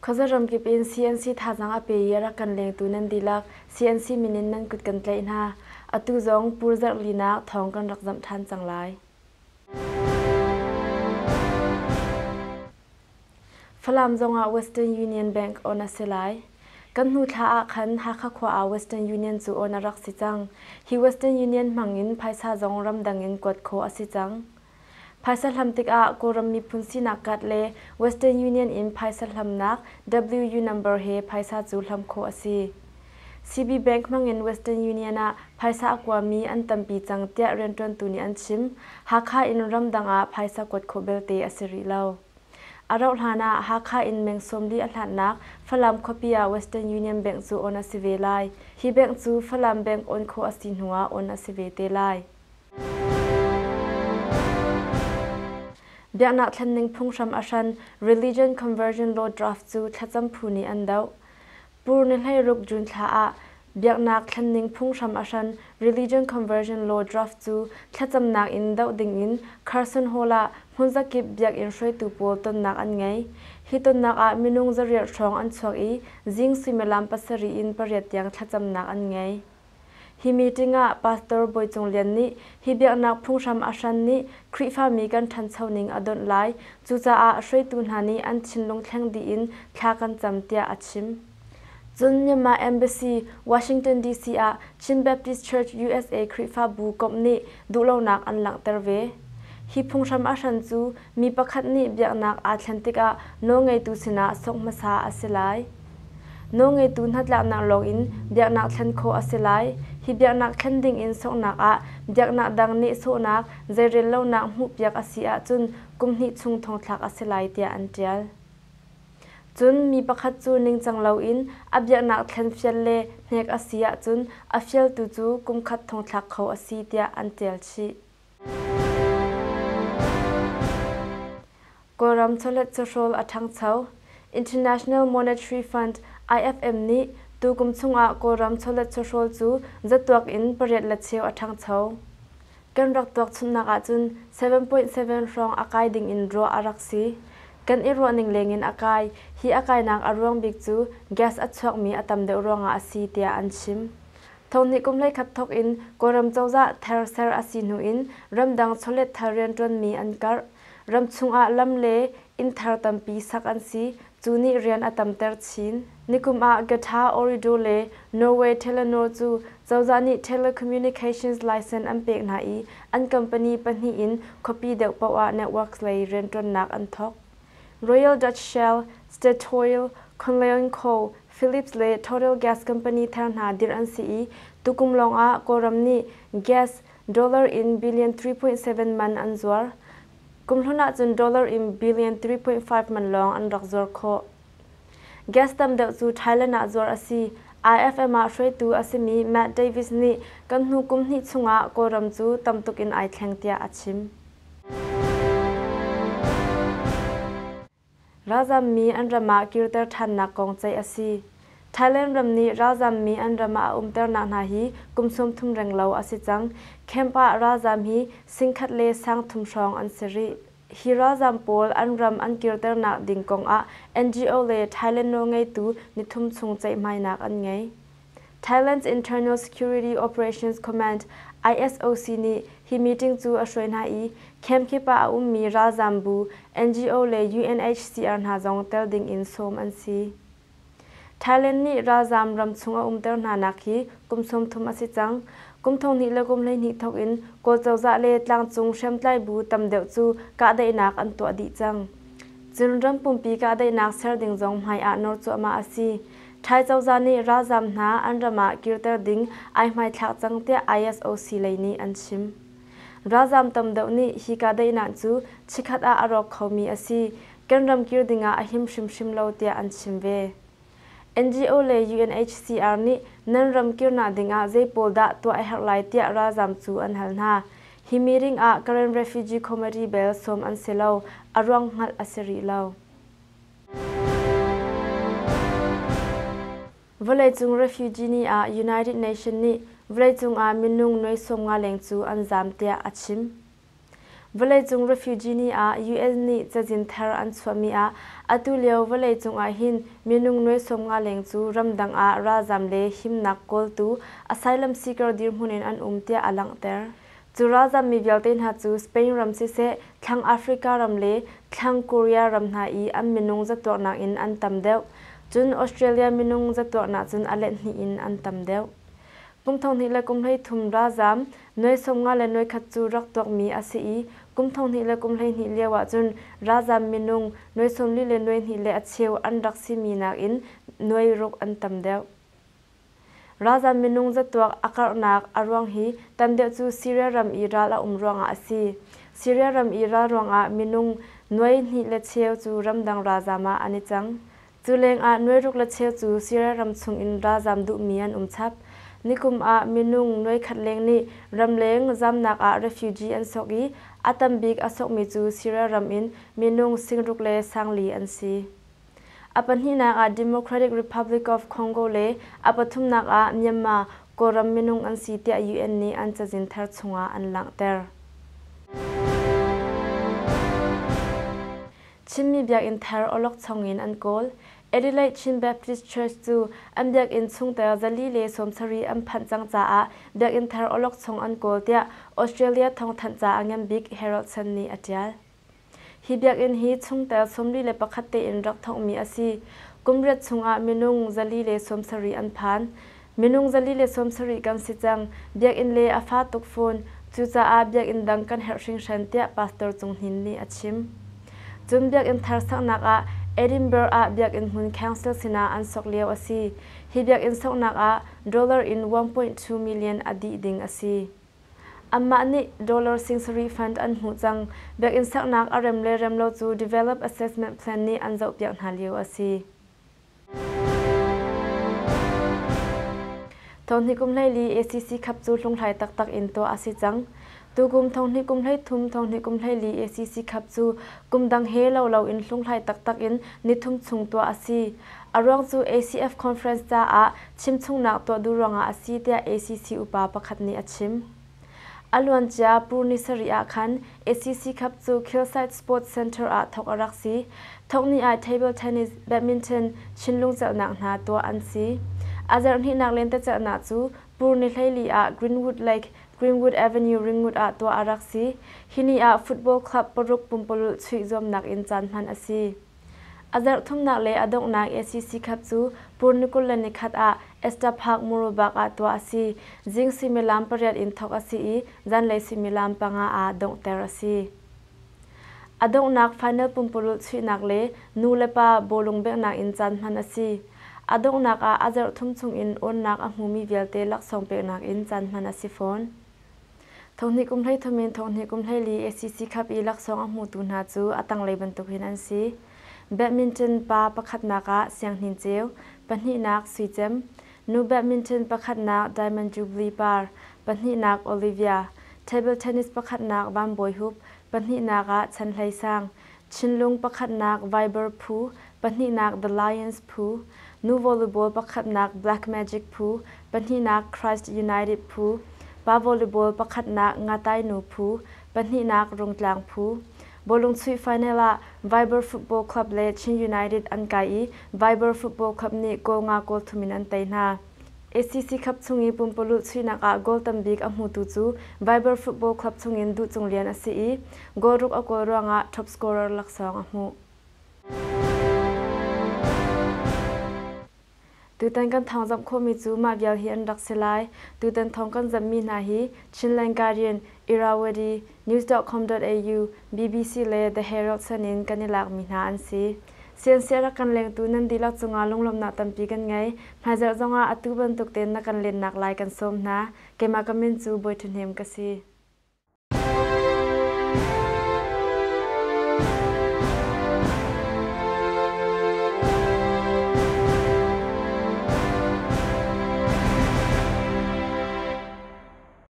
Khuaza ramkip in CNC thazaang a pe i a rak kan lengtu nan dihlak CNC min in nan kut kan tlaih hna. Atu zong pur zarh linak thawng kan rak zamh ṭhan cang lai. Falam zongah Western Union Bank on a si lai. Kan hnu thla ah khan Hakha khua ah Western Union cu on a rak si cang. Hi Western Union hmangin phaisa zong ramdang in kuat khawh a si cang. Phaisa hlam tikah Kawlram miphun sinak card le Western Union in phaisa hlamnak WU number he phaisa cu hlam khawh a si. CB Bank hmangin Western Union ah phaisa a kuami an tampi cang tiah rianṭuantu nih an chim. Hakha in ramdang ah phaisa kuat khawh belte a si rih lo. A rauh hlan ah Hakha in meng 40 a hlatnak Falam khuapi ah Western Union Bank cu on a si ve lai. Hi bank cu Falam Bank on khawh a si hnu ah on a si ve te lai. Biaknak thlenning phunghram a hran Religion Conversion Law Draft cu thlacam phu nih an doh. Pur ni 16 June thla ah biaknak thlenning phunghram a hran Religion Conversion Law Draft cu thlacamnak in doh dingin Carson Hall ah hmunzakip biakinn hruaitu pawl tonnak an ngei. Hi tonnak ah minung 800 hrawng an chuak i zing suimilam 7 in 8 tiang thlacamnak an ngei. Hi meeting ah Pastor Bawi Cung Lian nih hi biaknak phunghram a hran nih Khrihfami kan ṭhancho ning a donh lai. Cucaah hruaitu hna nih an thinlung thleng dih in thla kan cam tiah a chim. Cun Myanmar Embassy, Washington DC ah Chin Baptist Church USA Khrihfabu komh nih duhlonak an langhter ve. Hi phunghram a hran cu mi pakhat nih biaknak aa thlen tikah nawlngeitu sinah sawk hmasa a si lai. Nawlngeitu hnatlaknak lawngin biaknak thlen khawh a si lai. Hi biaknak thlen dingin sawknak ah biaknak dang nehsawhnak, zeirel lonak hmuhpiak a si ahcun kum hnih chung thongthlak a si lai tiah an ṭial. Cun mi pakhat cu ningcang loin a biaknak thlen fial le hnek a si ahcun a fialtu cu kum khat thongthlak kho a si tiah an ṭial chih. Kawlram chawlet chawhrawl a ṭhangcho. International Monetary Fund IFM nih tukum chungah Kawlram chawlet chawhrawl cu zatuak in 8.4 a ṭhangcho. Kan rak tuak chunnak ahcun 7.7 hrawng a kai dingin ruah a rak si. Kan i ruahning lengin a kai. Hi a kainak a ruang bik cu gas a chuakmi a tam deuh ruangah a si tiah an chim. Thonghnih kum 11 thawk in Kawlram cozah ther ser a si hnu in ramdang chawlet thar rianṭuanmi an karh. Ramchung ah lam le inn thar tampi sak an si, cu nih rian a tamter chin. Nikum ah Gatha Ooredoo le Norway Telenor cu cozah nih telecommunications license an pek hna i an company pahnih in khuapi deuh paoh ah networks lei rianṭuannak an thawk. Royal Dutch Shell, Statoil, Conleon Co., Philips le Total Gas company thar hna dirh an si i tukum lawngah Kawlram nih gas dollar in billion 3.7 man an zuar. Kumhlun ahcun dollar in billion 3.5 man lawng an rak zuar khawh. Gas tam deuh cu Thailand ah zuar a si. IFM ah hruaitu a simi Matt Davis nih kan hnu kum hnih chungah Kawlram cu tam tuk in ai thleng tiah a chim. Ralzammi an ram ah kirter ṭhannak kong ceih a si. Thailand ram nih ralzammi an ram ah a umternak hna hi kum 30 renglo a si cang. Camp ah ralzam hi 10,000 le 3,000 hrawng an si rih. Hi ralzam pawl an ram an kirternak ding kong ah NGO le Thailand nawlngeitu nithum chung ceihmainak an ngei. Thailand's Internal Security Operations Command ISOC nih hi meeting cu a hruai hna i camp kip ah a ummi ralzam bu, NGO le UNHCR hna zong tel ding in sawm an si. Thailand nih ralzam ramchung a umter hnanak hi kum 30 a si cang. Kum 2012 thawk in Kawl cozah le tlangcung hriamtlai bu tam deuh cu kahdaihnak an tuah dih cang. Cun ram pumpi kahdaihnak ser ding zong hmai ah nawr cuahmah a si. Thai cozah nih ralzam hna an ram ah kirter ding ai hmaithlak cang tiah ISOC lei nih an chim. Ralzam tam deuh nih hi kahdaihnak cu chikkhat ah a rawk khomi a si, kan ram kir dingah a him hrimhrim lo tiah an chim ve. NGO le UNHCR nih nan ram kirnak dingah zei pawl dah tuah a herh lai tiah ralzam cu an hal hna. Hi meeting ah Karen Refugee Committee bel sawm an si lo, a ruang hngalh a si rih lo. Vawleicung refugee ni ah United Nations nih vawleicung ah minung nuai 50 leng cu an zaam tiah a chim. Vawleicung refugee ni ah UN nih cazin thar an chuahmi ah atu lio vawleicung ah hin minung nuai 50 leng cu ramdang ah ralzam le himnak kawltu asylum seeker dirhmun in an um tiah a langhter. Cu ralzam mi vialte hna cu Spain ram siseh, Thlang Africa ram le Thlang Korea ram hna i an minung zatuaknak in an tam deuh. Cun Australia minung zatuaknak cun a let hnih in an tam deuh. Kum 2013 ralzam nuai 51 cu rak tuakmi a si i kum 2012 lio ahcun ralzam minung nuai 42 le a cheu an rak simi nakin nuai ruk an tam deuh. Ralzam minung zatuak a karhnak a ruang hi tam deuh cu Syria ram i ral a um ruangah a si. Syria ram i ral ruangah minung nuai hnih le cheu cu ramdang ralzam ah an i cang. Cu lengah nuai ruk le cheu cu Syria ram chungin ralzam duhmi an um chap. Nikum ah minung nuai khat leng nih ramleng zamnak ah refugee an sok i a tambik a sokmi cu Syria ram in minung singruk le sangli an si. A pahnihnak ah Democratic Republic of Congo le a pathumnak ah Myanmar, Kawlram minung an si tiah UN nih an cazin thar chungah an langhter. Chinmi biakinn thar awlokchong in an kawl. Adelaide Chin Baptist Church cu an biakinn chungtel 170 an phanh cang caah biakinn thar awlokchong an kawl tiah Australia thawngthanhca a ngan bik Herald Sun nih a ṭial. Hi biakinn hi chungtel 41 tein rak thawkmi a si. Kum riat chungah minung 170 an phan. Minung 170 kan si cang. Biakinn le a fa tuk fawn. Cucaah biakinn dang kan herh hringhran tiah Pastor Cung Hnin nih a chim. Cun biakinn thar saknak ah Edinburgh ah biakinn hmun council sinah an sok lio a si. Hi biakinn soknak ah dollar in 1.2 million a dih ding a si. Anmah nih dollar 7000 fund an hmuh cang. Biakinn saknak a rem le rem lo cu Develop Assessment Plan nih an zohpiak hna lio a si. Thonghnih kum 14 ACC Cup cu hlunghlai taktak in tuah a si cang. Tukum thonghnih kum 13 thonghnih kum 14 ACC Cup cu kum dang he lo lo in hlunghlai taktak in nithum chung tuah a si. A ruang cu ACF Conference caah chimchungnak tuah duh ruangah a si tiah ACC upa pakhat nih a chim. A luancia Pur ni sarih ah khan ACC Cup cu Killside Sports Center ah thawk a rak si. Thawk ni ah table tennis, badminton, chinlung celhnak hna tuah an si. A zarhhnihnak lentecelhnak cu Pur ni 14 ah Greenwood Lake, Greenwood Avenue Ringwood ah tuah a rak si. Hi ni ah football club paruk pumpululh chuih zuamnak in caan hman a si. A zarh thumnak le a donghnak ACC Cup cu Pur ni 21 ah Esther Park Murubak ah tuah a si. Zing suimilam pariat in thawk a si i zanlei suimilam panga ah donghter a si. A donghnak final pumpululh chuihnak le nu le pa bawlung benghnak in caan hman a si. A donghnak ah a zarh thum chungin awnnak a hmumi vialte laksawng peknak in caan hman a si fawn. Thonghnih kum 13 in thonghnih kum 14 ACC Cup i laksawng a hmutu hna cu a tanglei bantuk hin an si. Badminton pa pakhatnak ah Siang Hnin Ceu, pahnihnak Sui Cem, nu badminton pakhatnak Diamond Jubilee Par, pahnihnak Olivia, table tennis pakhatnak Van Bawi Hup, pahnihnak ah Chan Hlei Sang, Chinlung pakhatnak Viber phu, pahnihnak The Lions phu, nu volleyball pakhatnak Black Magic phu, pahnihnak Christ United phu, pa volleyball pakhatnak Ngatai nu phu, pahnihnak Rungtlang phu. Bawlung chuih final ah Viber Football Club le Chin United an kai i Viber Football Club nih goal nga goal thum in an tei hna. ACC Cup chung i pumpululh chuihnak ah goal tambik a hmutu cu Viber Football Club chungin Duh Cung Lian a si i goal ruk a goal ruangah top scorer laksawng a hmuh. Tutan kan thawngzamh khawhmi cu mah vial hi an rak si lai. Tutan thawng kan zamhmi hna hi Chinland Guardian, Irrawaddy, News.com.au, BBC le The Herald Sun in kan i lakmi hna an si. CNC rak kan lengtu nan dihlak cungah lunglawmhnak tampi kan ngei. Hmaizarh zongah atu bantuk tein na kan lennak lai kan sawm hna. Keimah ka min cu Bawi Ṭha Hnem ka si.